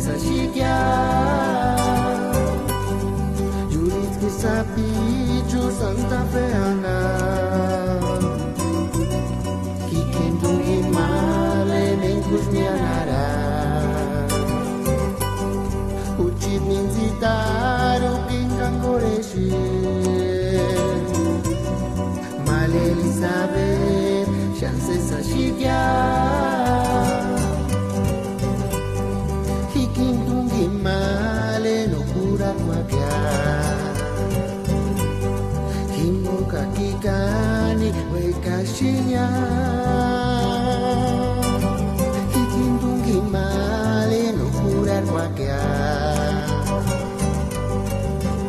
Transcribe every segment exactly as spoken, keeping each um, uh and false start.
Saxika, yuritskiri sapichu Santa Fe anapu. Jikini t'unkini ma lemenkusï niánarha, juchiti mintsïtarhu kinkankorhexati. Male Elisabet xáni sési axika, jikini t'unkini ma leno jurakuakia, jimpoka kíkani uékaxenia. Jikini t'unkini ma leno jurakuakia,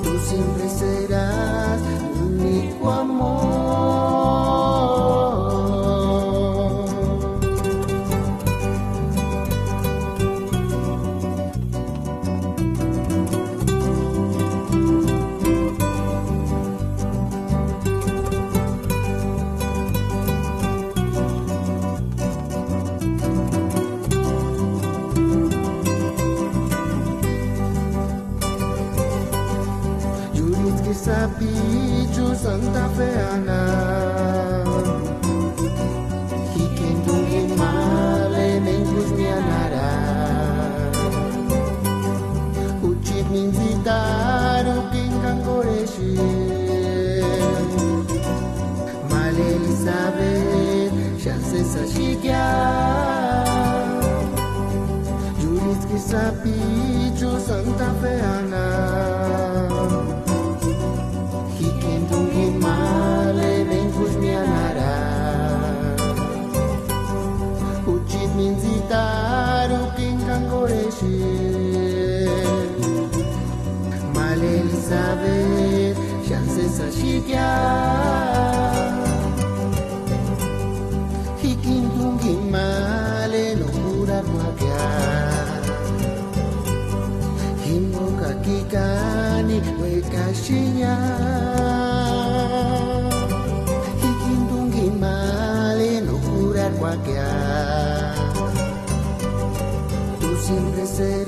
tú siempre serás mi único amor. Yuritskiri sapichu Santa Fe anapu, jikini t'unkini ma lemenkusï niánarha, juchiti mintsïtarhu kinkankorhexati. Male Elisabet xáni sési axika, yuritskiri sapichu Santa Fe anapu, jikini t'unkini ma lemenkusï niánarha, juchiti mintsïtarhu kinkankorhexati. Male Elisabet xáni sési axika, jikini t'unkini ma leno jurakuakia, jimpoka kíkani uékaxenia. Jikini t'unkini ma leno jurakuakia, tú siempre serás